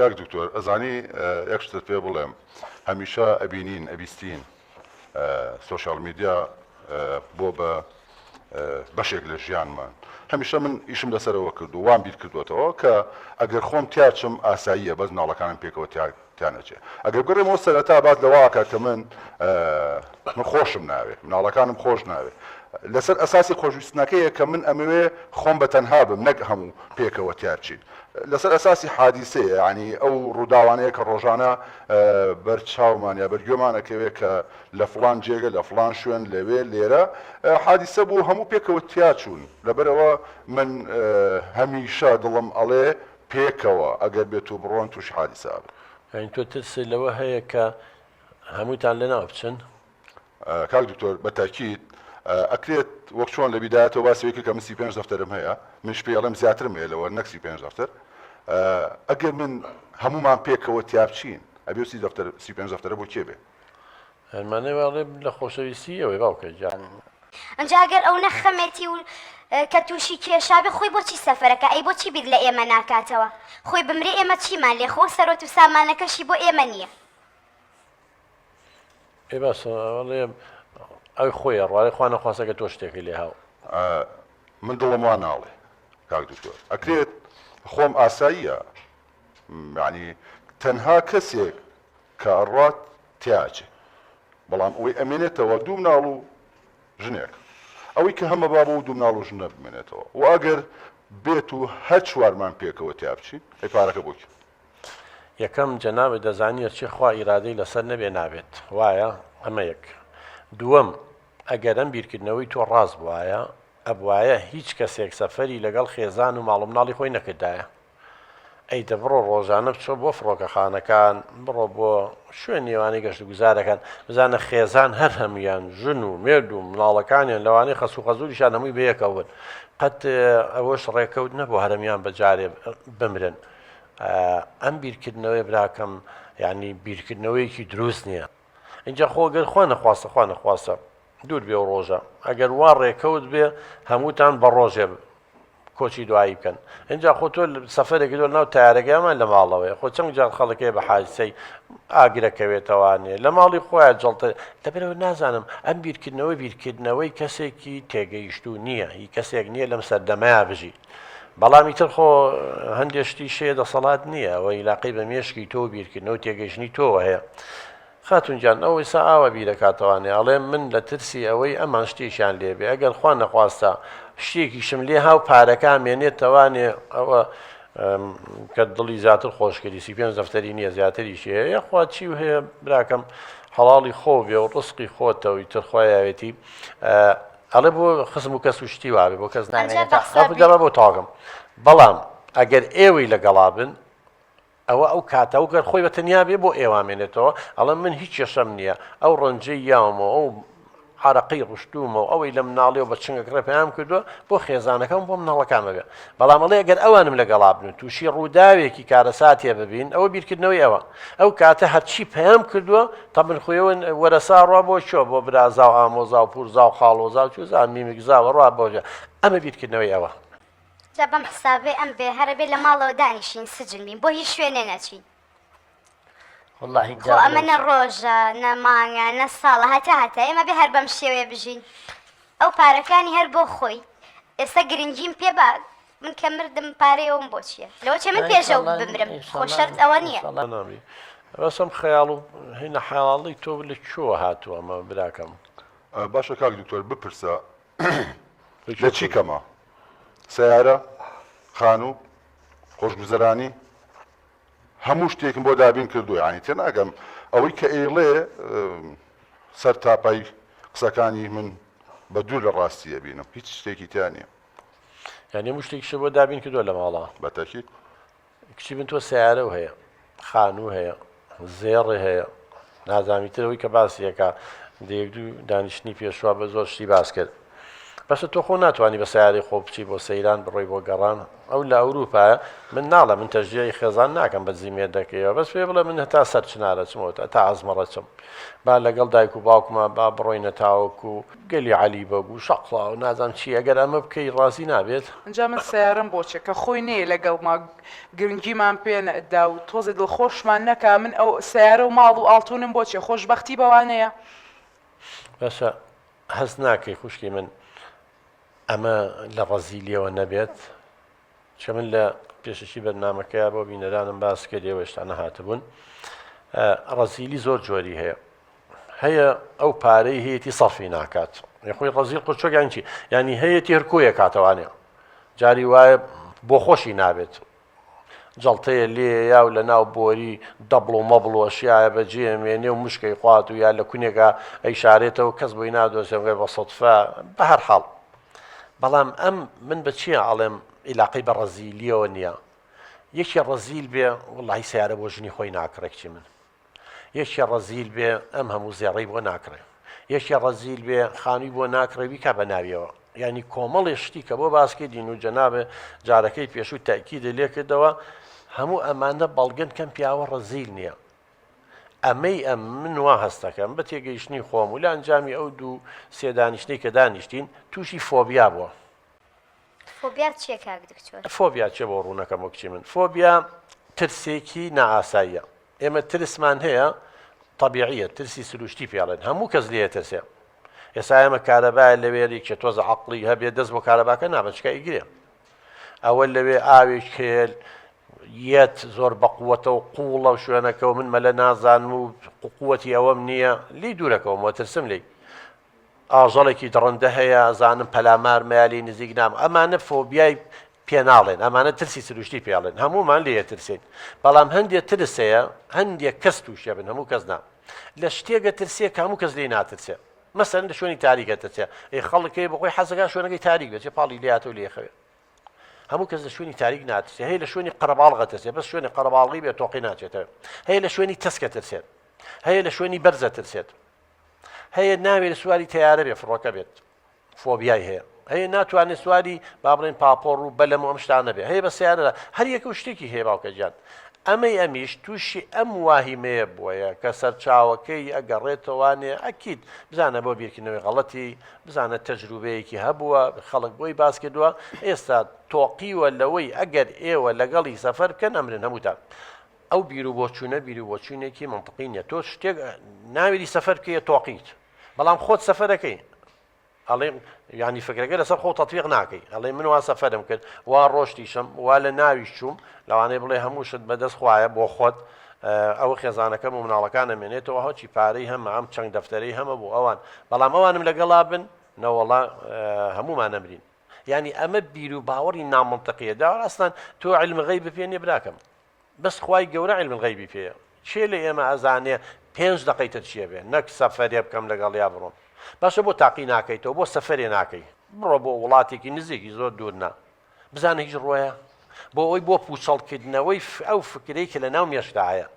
کاک دکتۆر ئەزانی یەک شتت پێ بڵێم هەمیشە ئەبینین ئەبیستین سۆشیال میدیا بۆ بە بەشێک لە ژیانمان هەمیشە من ئیشم لەسەرەوە کردو وام بیر کردوێتەوە کە ئەگەر خۆم تیاچم ئاساییە بەس مناڵەکانم پێکەوە تیانەچێ ئەگەر بگەڕێمەوە سەرەتا باس لەوەکە کە من من خۆشم ناوێ مناڵەکانم خۆش ناوێ لەسەر ئەساسی خۆشویستنەکەیە کە من ئەمەوێ خۆم بە تەنها بم نەک هەموو پێکەوە تیاچین لەسەر ئەساسی حادیسەیە یانی ئەو ڕووداوانەیە کە ڕۆژانە بەر چاومان یا بەر گوێمان ئەکەوێ کە لە فڵان جێگە لە فڵان شوێن لەوێ لێرە حادیسە بوو هەموو پێکەوە تیا چوون لەبەرئەوە من هەمیشە دڵم ئەڵێ پێکەوە ئەگەر بێت و بڕۆن تووشی حادیسە ئەبن. یانی تۆ ترست لەوە هەیە کە هەمووتان لەناو بچن؟ کاک دکتۆر بە تاکید ئەکرێت وەک چۆن لە بیدایەتەوە باسی وەی کرد کە من 35 دەفتەرم هەیە منیش پێی ئەڵێم زیاترم هەیە لەوە نەک 35 دەفتەر ئەگەر من هەمومان پێکەوە تیا بچین ئەبێ سی دەفتەر 35 دەفتەرە بۆ کێ بێ؟ هەرمانەی واڵێ لە خۆشەویستی ئەوەی باوکە گیان. ئەنجا ئەگەر ئەونە خەمێتی و کە توشی کێشا بێ خۆی بۆچی سەفەرەکا ئەی بۆچی بیر لە ئێمە ناکاتەوە خۆی بمرێ ئێمە چیمان لێ خۆ سەرۆت و سامانەکەشی بۆ ئێمە نیە. ئێ باشە ئەڵێ ئەوی خۆی ئەڕواێ خوا نەخواستە کە تۆ شتێکی لێ هاو. من دڵم وا ناڵێ کاک دکتۆر ئەکرێت خۆم ئاساییە یانی تەنها کەسێک کە ئەڕوات تیاچێ بەڵام ئەوەی ئەمێنێتەوە دوو مناڵ و ژنێک ئەوەی کە هەمە با بۆ دوو مناڵ و ژنە بمێنێتەوە و ئەگەر بێت و هەر چوارمان پێکەوە تیا بچین ئەی پارەکە بۆ کێ؟ یەکەم، جەنابت دەزانی هەرچی خوا ئیرادەی لەسەر نەبێ نابێت وایە؟ ئەمە یەک. دووەم، ئەگەر ئەم بیرکردنەوەی تۆ ڕاست بوایە ئەبوایە هیچ کەسێک سەفەری لەگەڵ خێزان و ماڵ و مناڵی خۆی نەکردایە. ئەی دە بڕۆ ڕۆژانە بچۆ بۆ فڕۆکەخانەکان، بڕۆ بۆ شوێنی ئەوانەی گەشتوگوزارەکان، بزانە خێزان هەر هەموویان ژن و مێرد و مناڵەکانیان لەوانەیە خەسوو خەزووریشیان هەمووی بەیەکەوە بن. قەت ئەوەش ڕێکەوت نەبوو هەرەمیان بە جارێ بمرن. ئەم بیرکردنەوەی براکەم یعنی بیرکردنەوەیەکی دروست نییە اینجا خۆ گەر خوا نەخواستە خوا نەخواستە دوور بێ و ڕۆژە ئەگەر وا ڕێکەوت بێ هەمووتان بە ڕۆژێ کۆچی دوایی بکەن اینجا خۆ تۆ سەفەرێکی دۆ ناو تارەکەمان لە ماڵەوەی خۆ چەند جار خەڵکەیە بە حادیسەی ئاگرەکەوێتەوانێ لە ماڵی خۆیان جڵتە لەبەرەوە نازانم ئەم بیرکردنەوەی بیرکردنەوەی کەسێکی تێگەیشتوو نییە هی کەسێک نییە لەم سەردەمەیا بژی بەڵام ئیتر خۆ هەندێ شتیش هەیە دەسەڵات نییە ئەوە ئیلاقەی بە مێشکی تۆ و بیرکردنەوە و تێگەیشتنی تۆوە هەیە خاتون گیان ئەو ئیسا ئاوا بیرەکاتەوانێ ئەڵێ من لە ترسی ئەوەی ئەمان شتێکیان لێبێ ئەگەر خوا نەخواستە شتێکیشم لێ هاو پارەکە مێنێتەوانێ ئەوە کە دڵی زیاتر خۆشکردی 35 دەفتەری نییە زیاتریشی هەیە یاخوا چی و هەیە براکەم حەڵاڵی خۆ بێ و ڕسقی خۆتەوە ئیتر خوایەتی ئەڵێ بۆ خزم و کەس و شتی وابێ بۆ کەس نامێنێت بۆ تاگەم بەڵام ئەگەر ئێوەی لەگەڵا بن ئەوە ئەو کاتە و گەر خۆی بە تەنیا بێ بۆ ئێوامێنێتەوە ئەڵێ من هیچ کێشەم نییە ئەو ڕەنجەی یاومەوە ئەو عرەقەی ڕشتومەوە ئەوەی لە مناڵیەوە بە چنگەک ڕێ پەیام کردووە بۆ خێزانەکەم بۆ مناڵەکانمە بێ بەڵام ئەڵێ ئەگەر ئەوانم لەگەڵا بن و تووشی ڕووداوێکی کارەساتێ ببین ئەوە بیرکردنەوەی ئەوە ئەو کاتە هەرچی پەیام کردووە تەبن خۆیەوە وەرەسا ڕوا بۆ چۆ بۆ برازا و ئامۆزا و پورزا و خاڵۆزا و چوزا میمکزاوە ڕوا بۆ ئەمە بیرکردنەوەی ئەوە. جا بەم حسابەی ئەم بێ هەرە بێ لە ماڵەوە دانیشین سجن بین بۆ هیچ شوێنێ نەچین. وەڵاهی خۆ ئەمە نە ڕۆژە نە مانگە نە ساڵە هەتا هەتا ئێمە بێ هەر بەم شێوەیە بژین ئەو پارەکانی هەر بۆ خۆی ئێستا گرنگیم پێ با من کە مردم پارەی ئەوم بۆ چییە لەوە چێ من پێشەوە بمرم خۆ شەرت ئەوە نییە. بەس ئەم خەیاڵ و هینە حەڵاڵی تۆ لە کوێوە هاتووە ئەمە براکەم؟ باشە کاک دکتۆر بپرسە لە چی کەمە؟ سەیارە، خانوو، خۆشگوزەرانی؟ هەموو شتێکم بۆ دابین کردووە یانی تێناگەم ئەوەی کە ئەیڵێ سەر تاپای قسەکانی من بە دوور لە ڕاستی ئەبینم هیچ شتێکی تیا نییە. یانی هەموو شتێکیشت بۆ دابین کردووە لە ماڵا؟ بە تەکید. کچی من تۆ سەیارەو هەیە خانوو هەیە زێڕێ هەیە نازانم ئیتر ئەوەی کە باسی ئەکا دە یەک دوو دانیشتنی پێشوە بە زۆر شتی باس کرد. بەسە تۆ خۆ ناتوانی بە سەیارەی خۆ بچی بۆ سەیران بڕۆی بۆ گەڕان ئەو لە ئەوروپایە من ناڵێم من تەشجیعی خێزان ناکەم بە دزی مێردەکەیەوە بەس پێی بڵێ من هەتا سەر چنارە چمەوە تا ئەزمەڕە چم با لەگەڵ دایک و باوکما با بڕۆینە تاوەکو گەلی عەلی بەگ و شەقڵا و نازانم چی ئەگەر ئەمە بکەی ڕازی نابێت؟ ئینجا من سەیارەم بۆ چیە کە خۆی نەیە لەگەڵما گرنگیمان پێ نەدا و تۆزێ دڵخۆشمان نەکا من ئەو سەیارە و ماڵ و ئاڵتونم بۆ چیە خۆشبەختی بەوانەیە. باشە هەست ناکەی خوشکی من ئەمە لە ڕەزیلیەوە نەبێت؟ چکە من لە پێشەکی بەرنامەکەیا بۆ بینەرانم باس کرد ئێوە هێشتا نەهاتبوون ڕەزیلی زۆر جۆری هەیە هەیە ئەو پارەی هەیەی سەرفی ناکات خۆی ڕەزیل قورچۆک یان چی ینی هەیەی هەر کۆیەکاتەوانێ جاری وایە بۆ خۆشی نابێت جەڵتەیە لێیە و لە ناو بۆری دەبڵ و مەبڵ و ئەشیایە بە جێ ئەمێنێ و مشکەی خوات و یا لە کونێکا ئەیشارێتەوە کەس بۆی نادۆزێ بە سەدفە بە هەر حاڵ بەڵام ئەم من بە چییە ئەڵێم ئیلاقەی بە ڕەزیلیەوە نییە یەکێ ڕەزیل بێ وەڵی سیارە بۆ ژنی خۆی ناکڕێ کچی من یەکێ ڕەزیل بێ ئەم هەموو زێڕەی بۆ ناکڕێ یەکێ ڕەزیل بێ خانووی بۆ ناکڕێ بیکا بە ناویەوە یعنی کۆمەڵێ شتی کە بۆ باس کردین و جەنابێ جارەکەی پێشوو تاکیدە لێ کردەوە هەموو ئەمانە بەڵگەن کەم پیاوە ڕەزیل نییە ئەمەی ئەم من وا هەستەکەم بە تێگەیشتنی خۆم و لە ئەنجامی ئەو دوو سێ دانیشتەی کە دانیشتین تووشی فۆبیا بووە. فۆبیا چیە کاک دکتۆر؟ فۆبیا چیە بۆ ڕوونەکەمەوە کچی من فۆبیا ترسێکی نائاساییە ئێمە ترسمان هەیە تەبیعیە ترسی سروشتی پێڵێن هەموو کەس لێ ترسێ ئێستا ئێمە کارەبایە لەوێ یەکێ تۆزە عەقڵی هەبێ دەست بۆ کارەباکە نابەن چکە ئیگرێ ئەوە لەوێ ئاوێک هەیە یەت زۆر بەقوەتە و قوڵە و شوێنەکە و من مەلە نازانم و قوەتی ئەوەم نییە لی دوورەکەومەوە ترسم لی ئاژەڵێکی دڕندە هەیە ئەزانم پەلامار مەیا لێی نزیک نام ئەمانە فۆبیای پێ ناڵێن ئەمانە ترسی سروشتی پێڵێن هەمومان لێ ترسین بەڵام هەندێک ترس هەیە هەندێک کەس تووشێ بن هەموو کەس نا لە شتێکە ترسێ کە هەموو کەس لێی ناترسێ مەسەن لە شوێنی تاریکە ترسێ ئەی خەڵکەی بەخۆی حەزەکە شوێنەکەی تاریک بێت چێ پاڵی لاتەوە لێخەوێ هەموو کەس لە شوێنی تاریک ناترسێ هەیە لە شوێنی قەرەباڵغە ترسێ بەس شوێنی قەرەباڵغی بێ تۆقی ناچێتەوە هەیە لە شوێنی تەسکە ترسێت هەیە لە شوێنی بەرزە ترسێت هەیە ناوێرێ سواری تەیارە بێ فڕۆکە بێت فۆبیای هەیە هەیە ناتوانێت سواری با بڵێن پاپۆڕ و بەلەم و ئەم شتانە بێ هەیە بە سیارە هەر یەکە و شتێکی هەیە باوکە گیان ئەمەی ئەمیش تووشی ئەم واهیمەیە بووە کە سەرچاوەکەی ئەگەڕێتەوانێ ئەکید بزانە بۆ بیرکردنەوەی غەڵەتی بزانە تەجروبەیەکی هەبووە خەڵک بۆی باس کردووە ئێستا تۆقیوە لەوەی ئەگەر ئێوە لەگەڵی سەفەر بکەن ئەمرن هەمووتان ئەو بیروبۆچوونە بیروبۆچوونێکی مەنتقی نیە تۆ شتێک ناوێری سەفەر بکەیە تۆقیت بەڵام خۆت سەفەرەکەی ئەڵێ ینی فکرەکە لەسەر خۆ تەتبیق ناکەی ئەڵێ من وا سەفەرم کرد وا ڕۆشتیشم وا لە ناویش چووم لەوانەیە بڵێ هەموو شت بەدەست خوایە بۆ خۆت ئەوە خێزانەکەم و مناڵەکان ئەمێنێتەوە هەچی پارەی هەمە ئەم چەند دەفتەرەی هەمە بۆ ئەوان بەڵام ئەوانم لەگەڵا بن نەوەڵا هەمومان نەمرین یعنی ئەمە بیر و باوەڕی نامنطقیە دا ئەسڵەن تۆ علم غەیب پێ نیە براکەم بەس خوای گەورە علم الغیبی پێیە کێ لە ئێمە ئەزانێ پێنج دەقەی تر چیە بێ نەک سەفەرێ بکەم لەگەڵیا بڕۆم باشە بۆ تاقی ناکەیتەوە بۆ سەفەرێ ناکەی بڕۆ بۆ وڵاتێکی نزیکی زۆر دوور نا بزانە هیچ ڕۆیە بۆ ئەوەی بۆ پوچەڵکردنەوەی ئەو فکرەی کە لە ناو مێشکدا هەیە.